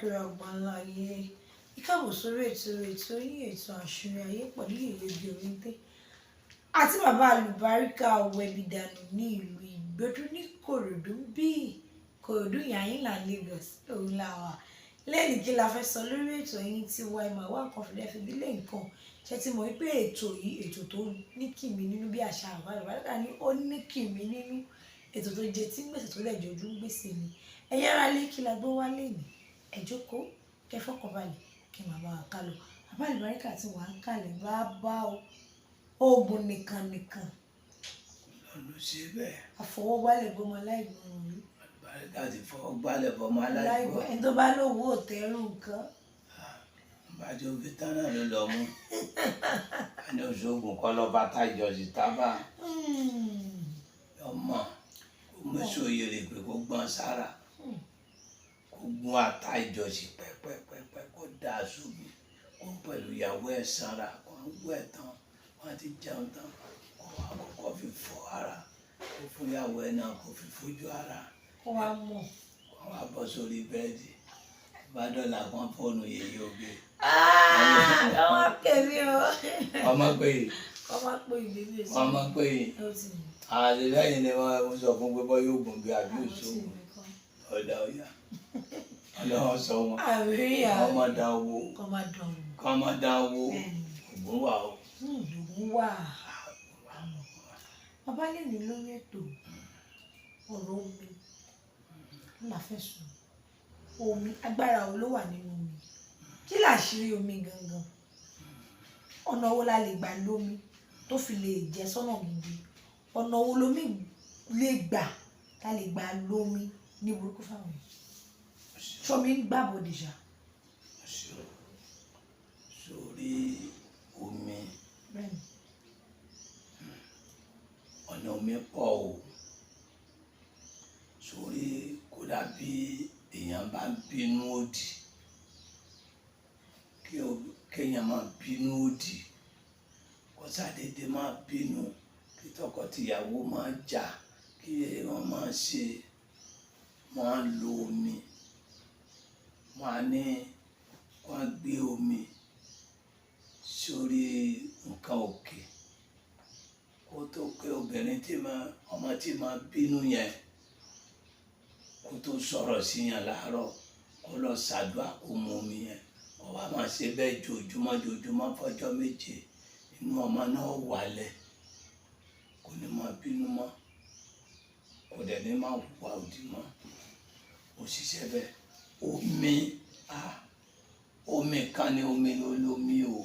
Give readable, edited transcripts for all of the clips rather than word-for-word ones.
Káàkiri àgbáńlá ayé. Ìkáàbọ̀ sórí ètò yín, ètò Àṣírí Ayé pẹ̀lú Yèyé Oge àti bàbá àlùbáríkà Wẹ̀bìdànù ní ìlú Ìgbódú ní Kòròdú, bí Kòròdú Yàyínlá, Lagos. Òun la wà lẹ́yìn. Kí la fẹ́ sọ lórí ètò yín tí wá ẹ̀ máa wá nǹkan fìdí fìdílé nǹkan ṣe ti mọ̀ wípé ètò yìí, ètò tó ní kìmí nínú, bí àṣà bàbá àlùbáríkà ní, ó ní kìmí nínú, ètò tó jẹ tí ń gbèsè tó lẹ̀ jẹ ojú ń gbèsè ni. Ẹ̀yin ará lé, kí la gbé wá lẹ́nìí? Ẹ jókòó, kẹ́ fọkànbalẹ̀, kí màmá wa ká lọ. Bàbá àlùbáríkà ti wà ń kalẹ̀. Bá bá o, oògùn nìkan nìkan. Ló ṣe bẹ́ẹ̀. Àfọwọ́gbálẹ̀ gbọmọ aláìgbọràn rí. Àlùbáríkà ti fọwọ́ gbálẹ̀ fọmọ aláìgbọ́. Ẹni tó bá lówó òtẹ́rù nǹkan. Bàjẹ́ òfin tán náà ló lọ mú ẹni oṣoògùn kọ́ lọ́ bá tájọ sí tábà ọmọ kó mẹ́sọ̀ yèrè pé kó gbọ́n sára, kó gún ata ìjọsìn pẹ́pẹ́pẹ́pẹ́, kó dà á sómi, kó pẹ̀lú ìyàwó ẹ̀ sanra, kó wẹ̀ tán, wọ́n ti jẹun tán, kó wá kọ́kọ́ fi fọ ara, kó fún ìyàwó ẹ̀ náà, kó fi fojú ara. Kó wá mọ̀. Kó wá bọ́ sórí bẹ́ẹ̀dì, bá dọ̀là kan fóònù Yèyé Oge. Ọmọ kẹmí o. Ọmọ pé. Ọmọ pé ìbílẹ̀ sí. Ọmọ pé. Ó ti mọ̀. Àti lẹ́yìn ni wọ́n sọ fún pé bọ́ yóò gùn bí àbí Àwọn tí òṣogùn. mi kọ́. Ọ̀dà ọ̀yà, Ọlọ́run sọ wọn. Àrí. Wọ́n má dán owó. Kọ́ máa dán wò. Kọ́ má dán owó. Bẹ́ẹ̀ni. Ògùn wà o. Ògùn wà. Bàbá lè ní lórí ètò ọ̀rọ̀ omi la fẹ́ sọ. Omi, agbára wo ló wà nínú omi? Kí làṣírí omi gangan? Ọ̀nà wo la lè gbà lómi tó fi lè jẹ́ sọ́nà gidi? Ọ̀nà wo lomi lè gbà tá lè gbà lómi ní burúkú fáwọn èèyàn? Ṣomi ń gbàbọ̀dè ṣá? Sórí omi, Bẹ́ẹ̀ni. ọ̀nà omi pọ̀ o. Sórí kódà bí èèyàn bá ń bínú òdì, kéèyàn máa bínú òdì, kó ṣàdédé máa bínú, kí tọkọtìyàwó máa jà, kí wọ́n máa ṣe, wọ́n á lo omi, wọ́n á ní wọ́n á gbé omi sórí nǹkan òkè, kó tó pé obìnrin tí máa, ọmọ tí máa bínú yẹn, kó tó sọ̀rọ̀ sí yàn láàárọ̀, kó lọ ṣàdúrà, kó mu omi yẹn, kó wá máa ṣe bẹ́ẹ̀ jojúmọ́ jojúmọ́ fọjọ́ 7, inú ọmọ náà wálẹ̀, kò ní máa bínú mọ́, kò dẹ̀ ní máa hùwà òdì mọ́. Ó ṣiṣẹ́ bẹ́ẹ̀. Omi, ah, omi kan ní omi ló lómi o,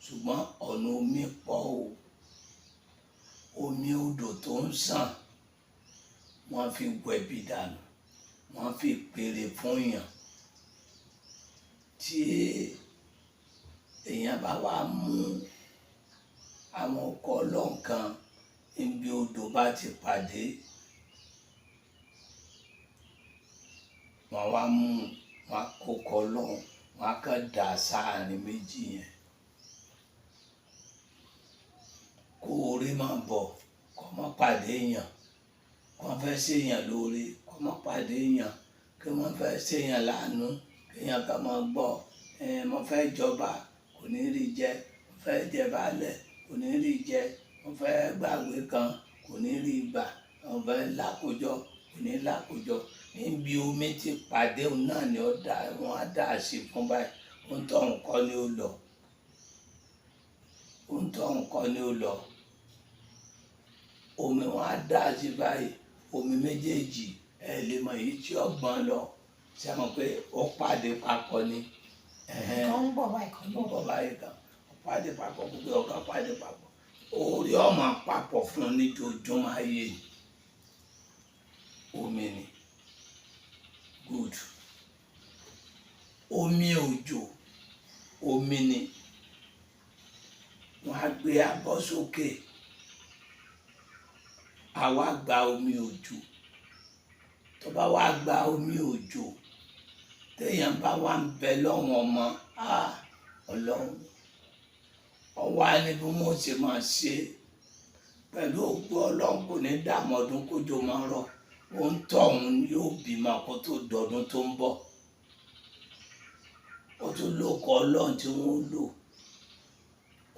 ṣùgbọ́n ọ̀nà omi pọ̀ o. Omi odò tó ń sàn, wọ́n fi wẹ̀bi dànù, wọ́n fi pèrè fún èèyàn. Tí èèyàn bá wá mú àwọn ọkọ̀ ọlọ́ǹkan níbi odò bá ti pàdé, wọ́n wá mú, wọ́n á kókọ ọlọ́run, wọ́n á kàn dà sáàrin méjì yẹn. Kó orí máa bọ̀, kó má pàdé èèyàn. Kó fẹ́ ṣe èèyàn lóore, kó má pàdé èèyàn. Kí wọ́n fẹ́ ṣe èèyàn láàánú, kí èèyàn kan máa gbọ́, ẹ mo fẹ́ jọba, kò ní rí jẹ. Mo fẹ́ jẹ baálẹ̀, kò ní rí jẹ. Mo fẹ́ gbàgbé kan, kò ní rí gbà. Mo fẹ́ lákòjọ, kò ní lákòjọ. Níbi omi ti pàdé òun náà ni ó dá, wọ́n á dà sí fún báyìí. Ohun tó ń kọ́ ni ó lọ. Ohun tó ń kọ́ ni ó lọ. Omi wọn á dà sí báyìí. Omi méjèèjì ẹ lè mọ èyí tí ó gbọ́n lọ. Ṣé ẹ mọ̀ pé ó pàdé papọ̀ ni? Ẹ̀hẹ́n. Kan ń bọ̀ báyìí, kan ń Ó bọ̀. bọ̀ báyìí kan. Ó pàdé papọ̀, gbogbo ọ̀kan pàdé papọ̀. Orí ọmọ papọ̀ fún un ní ojoojúmọ́ ayé ni. Omi ni. Good. Omi òjò, omi ni. Wọ́n á gbé abọ́ sókè. A wá gba omi òjò. Tó bá wá gba omi òjò, téèyàn bá wá ń bẹ lọ́wọ́n ọmọ, ah, Ọlọ́run, ọwọ́ á ní bí wọ́n ṣe máa ṣe pẹ̀lú ògo Ọlọ́run, kò ní dààmú ọdún kójò máa rọ̀. Òun tọ̀hún yóò bímọ kó tó dọdún tó ń bọ̀. tún lóko Ọlọ́run tí wọ́n lò.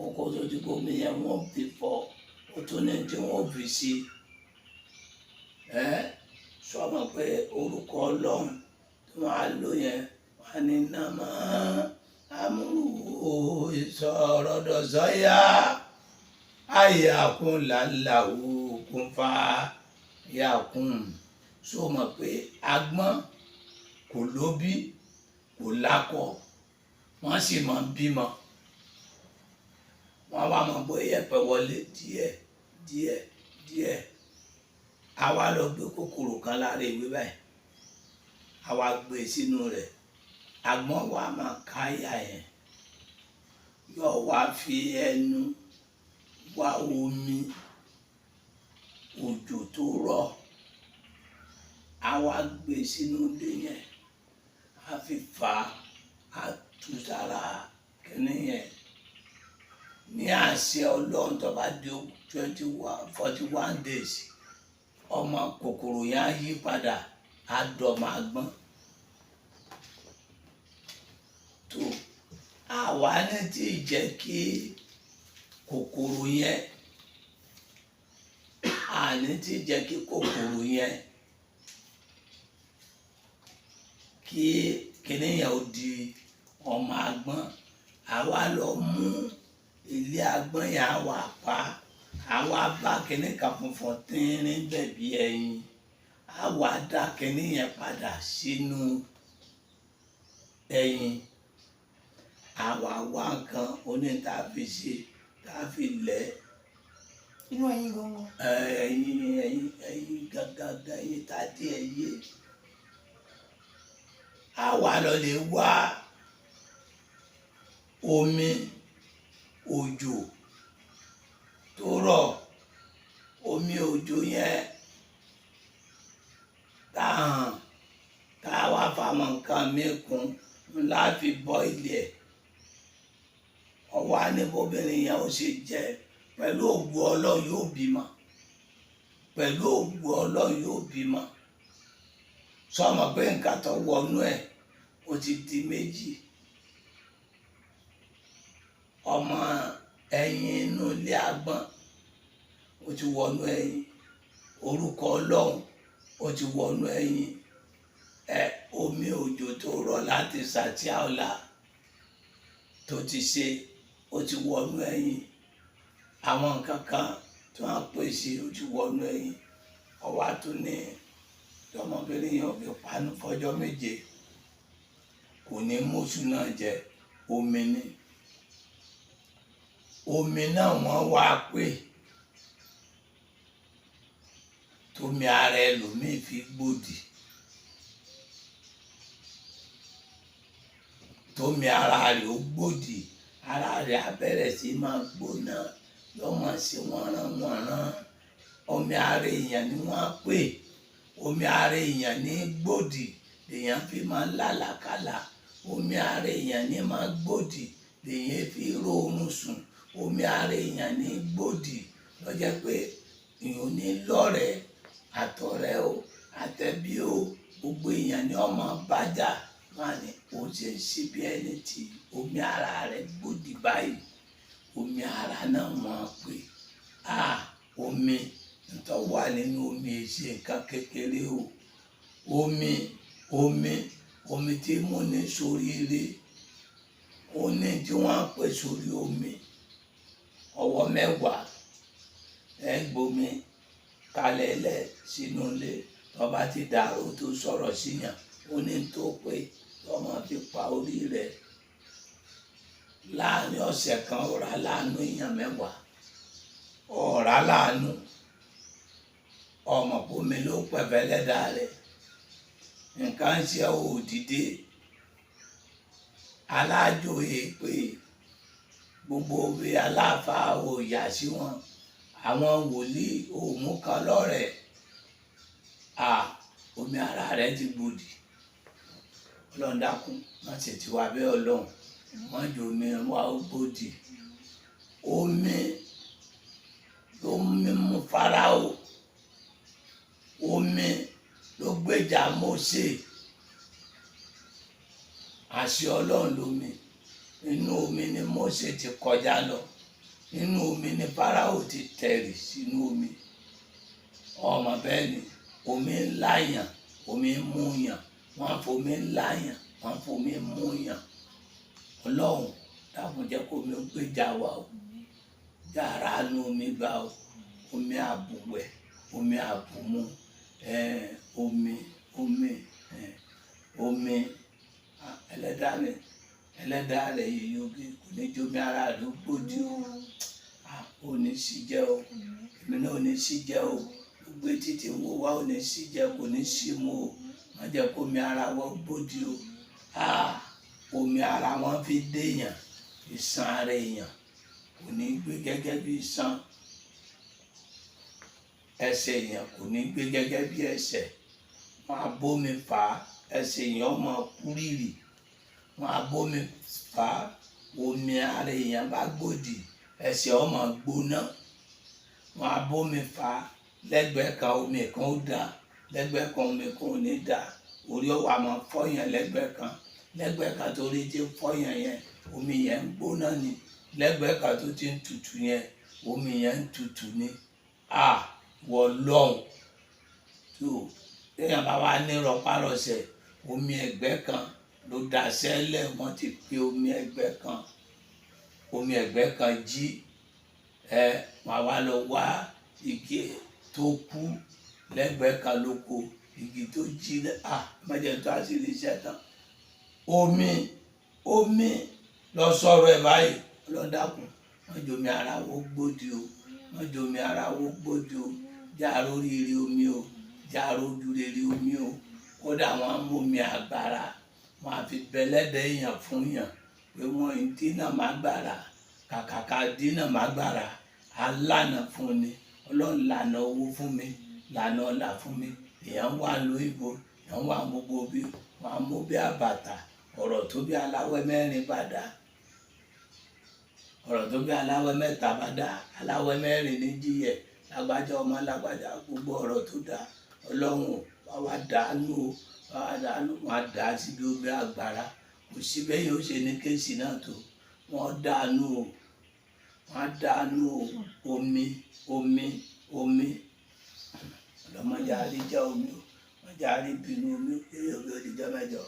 Oko tó ti gómi yẹn wọ́n fi fọ́, ó tún ní tí wọ́n fi sí. Ẹ́ sọmọ pé orúkọ Ọlọ́run tí wọ́n á lò yẹn, wọ́n á ní nàmá amúrú ìsọ̀rọ̀ dọ̀sọ́yà àyàkùn làlàwù kún fa yàkùn. Sọmọ pé agbọ́n kò lóbí, kò lákọ, wọ́n sì máa ń bímọ. Wọ́n wá máa bọ́ yẹ̀pẹ̀ wọlé díẹ̀ díẹ̀ díẹ̀. A wá lọ gbé kòkòrò kan lára ìwé báyìí, a wá gbé sínú rẹ̀. Agbọ́n wa máa káyà yẹn, yóò wá fi ẹnu wá omi òjò tó rọ̀, a wá gbé sínú ilé yẹn, a fi fà á, a tú sára kínní yẹn. Ní àṣẹ Ọlọ́run, tó bá di 21, 41 days, ọmọ kòkòrò yẹn á yí padà, á dọ̀mọ agbọ́n. Tó àwa ní tí jẹ́ kí kòkòrò yẹn, àní tí jẹ́ kí kòkòrò yẹn kí kíní yẹn ó di ọmọ agbọ́n. Àwa lọ mú ilé agbọ́n yẹn, àwa pa, àwa bá kíní kan funfun tínrín bẹ̀ bí ẹyin, àwa dá kíní yẹn padà sínú ẹyin. Àwa wá nǹkan oní tá a fi ṣe, tá a fi lẹ̀ Inú ẹyin gangan. Ẹyin ẹyin ẹyin gangan, ẹyin tá a dé ẹyẹ. Àwa lọ lè wá omi òjò tó rọ̀, omi òjò yẹn tá a hàn, tá a wá fáwọn nǹkan míì kún ńlá fi bọ́ ilẹ̀. Ọwọ́ aníbóbìnrin yẹn ó ṣe jẹ, pẹ̀lú ògùn Ọlọ́run yóò bímọ, pẹ̀lú ògùn Ọlọ́run yóò bímọ. Sọmọ pé nǹkan tó wọnú ẹ̀ ó ti di méjì? Ọmọ ẹyin inú ilé agbọ́n ó ti wọnú ẹyin, orúkọ Ọlọ́run ó ti wọnú ẹyin ẹ, omi òjò tó rọ̀ láti sàtíà ọ̀la tó ti ṣe ó ti wọnú ẹyin, àwọn nǹkan kan tí wọ́n pèsè ó ti wọnú ẹyin. Ọwọ́ àtúní tọmọbìnrin yẹn ò fi panu fọjọ́ 7, kò ní mọ́sù náà jẹ. Omi ni omi náà wọ́n wá pé tómi ara ẹlòmíì fi gbòdì, tómi ara rẹ̀ ó gbòdì, ara rẹ̀ á bẹ̀rẹ̀ sí máa gbóná, yóò máa ṣe wọ́nrán-wọ̀nrán. Omi ara èèyàn ni wọ́n á pè, omi ara èèyàn ní gbòdì lèèyàn fi máa ń làlàkàlà, omi ara èèyàn ní máa gbòdì lèèyàn fi róorun sùn, omi ara èèyàn ní gbòdì lọ́jọ́ pé èèyàn ní lọ́rẹ̀ẹ́ àtọ̀rẹ́ o àtẹ̀bí o, gbogbo èèyàn ní ọmọ bájà wọn ni ó ṣe ń ṣe bí ẹni tí omi ara rẹ̀ gbòdì báyìí. Omi ara náà wọ́n pè á, omi tó wà nínú omi ṣe nǹkan kékeré o. Omi omi omi tí mú ní sóríire, ó ní tí wọ́n pè sórí omi. Ọwọ́ mẹ́wàá ẹ gbomi kalẹ̀ lẹ̀ sínú ilé, tó bá ti dàrú tó sọ̀rọ̀ síyàn, ó ní tó pé tó máa fi pa orí rẹ̀. Láàrin ọ̀sẹ̀ kan, ó rà láàánú èèyàn mẹ́wàá, ọ̀rá láàánú ọmọ bómi ló pẹ̀fẹ́ lẹ́dàá rẹ̀. Nǹkan ń ṣe ò dìde, alájò èèpè gbogbo bí aláàfáà ò yà sí wọn, àwọn wòlíì ò mú kan lọ́rẹ̀ẹ́. À omi ara rẹ̀ ti gbòdì. Ọlọ́run dákun, má ṣe tiwa bẹ́ẹ̀. Ọlọ́run má jẹ́ omi wa ó gbòdì. Omi ló mímú Fáráò, omi ló gbèjà Mósè. Àṣẹ Ọlọ́run lomi. Inú omi ni Mósè ti kọjá lọ, inú omi ni Fáráò ti tẹ̀rì sínú omi. Ọmọ bẹ́ẹ̀ ni omi ńlá yàn, omi ń mú yàn, wọ́n fomi ńlá yàn, wọ́n fomi mú yàn. Ọlọ́run dákun, jẹ́ kó omi ó gbéjà wa o, jára nu omi gbà o, omi àbùwẹ̀, omi àbùmú, omi omi omi. Ẹlẹ́dàá rẹ̀, ẹlẹ́dàá rẹ̀ yìí omi kò ní jómi ara rẹ̀ ó gbójú o. Ò ní sí jẹ́ o, èmi náà ò ní sí jẹ́ o. Gbogbo etí tí ń wò wá ò ní sí jẹ́, kò ní sí mu o. Má jẹ́ kó omi ara wọn gbójú o. Omi ara wọn fi déèyàn, iṣan ara èèyàn kò ní gbé gẹ́gẹ́ bí iṣan, ẹsẹ̀ èèyàn kò ní gbé gẹ́gẹ́ bí ẹsẹ̀. Wọn á bómi fà á, ẹsẹ̀ èèyàn máa kú rìrì. Wọn á bómi fà á, omi ara èèyàn bá gbòdì, ẹsẹ̀ ó máa gbóná. Wọn á bómi fà á lẹ́gbẹ̀ẹ́ kan, omi kan ó dà lẹ́gbẹ̀ẹ́ kan, omi kan ò ní dà. Orí ọwọ́ àmọ́ fọyàn lẹ́gbẹ̀ẹ́ kan, lẹ́gbẹ̀ẹ́ kan torí ti ń fọyàn yẹn, omi yẹn ń gbóná ni. Lẹ́gbẹ̀ẹ́ kan tó ti ń tutù yẹn, omi yẹn ń tutù ni. A wọ lọ́hùn tó téèyàn bá wà ní rọpárọsẹ̀, omi ẹ̀gbẹ́ kan ló dà sẹ́lẹ̀. Wọ́n ti pe omi ẹ̀gbẹ́ kan, omi ẹ̀gbẹ́ kan jí ẹ. Wọ́n wá lọ wá igi tó kú lẹ́gbẹ̀ẹ́ kan lóko, igi tó jí. À mẹ́jẹ̀ tó àṣírí iṣẹ́ tán. Omi, omi lọ sọ̀rọ̀ ẹ̀ báyìí. Ọlọ́dàkùn, wọ́n jomi ara wo gbódi o, wọ́n jomi ara wo gbódi o. Jàró rírì omi o, jàró ojúrere omi o. Kódà wọ́n á mú omi àgbàrá, wọ́n á fi bẹlẹ́dẹ̀ èèyàn fún yàn pé wọ́n ń dínà má gbàrà. Kàkàkà dínà má gbàrà, alánà fún ni. Ọlọ́run lànà owó fún mi, lànà ọlà fún mi. Èèyàn wà lóyìnbó, èèyàn wà gbogbo bí wọ́n á mú bí àbàtà ọ̀rọ̀ tó bí aláwẹ̀ mẹ́rin bá dá, ọ̀rọ̀ tó bí aláwẹ̀ mẹ́ta bá dá, aláwẹ̀ mẹ́rin ní jíyẹ̀. Lágbájá ọmọ lágbájá, gbogbo ọ̀rọ̀ tó dá, Ọlọ́run wà wá dànù o, wà wá dànù. Wọ́n á dà á síbi omi àgbàrá. Kò sí bẹ́ẹ̀ yóò ṣe ní case náà tó wọ́n dànù o, wọ́n á dànù o. Omi, omi, omi, ọlọ́mọdé àríjà omi o, mọ̀jà àríbínú omi o. Eré omi ò ní jẹ́ mẹ́jọ.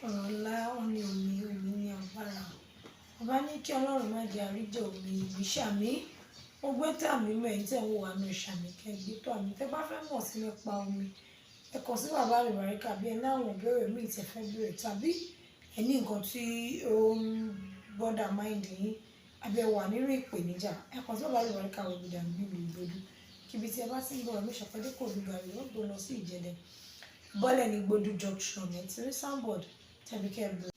Ọ̀rọ̀ ńlá. Wọn ní omi, omi ní agbára. Bàbá ní kí Ọlọ́run má jẹ́ àríjẹ omi. Ìbí sàmì mo gbé tàmí mọ́. Ẹ̀yin tẹ̀ ń wò wá ní ìsàmì kẹgbẹ́ tó àmì. Tẹ́ bá fẹ́ mọ̀ sí nípa omi, ẹ kàn sí bàbá Àlùbáríkà. Bí ẹ ní àwọn ìbéèrè míì tẹ́ fẹ́ béèrè, tàbí ẹ ní nǹkan tí ó ń bother mind yín, àbí ẹ wà nínú ìpèníjà, ẹ kàn sí bàbá Àlùbáríkà Wẹ̀bìdà nílùú Ìgbòdú. Kíbi tí ẹ bá ti ń bọ̀, ẹ̀mí ṣàpẹ́dé kò ní gàrí wọ́n tó lọ sí Ìjẹ̀dẹ̀, bọ́lẹ̀ ní Gbódú junction, ẹ̀ ti rí signboard tàbí kẹ́ ẹ bẹ̀rẹ̀.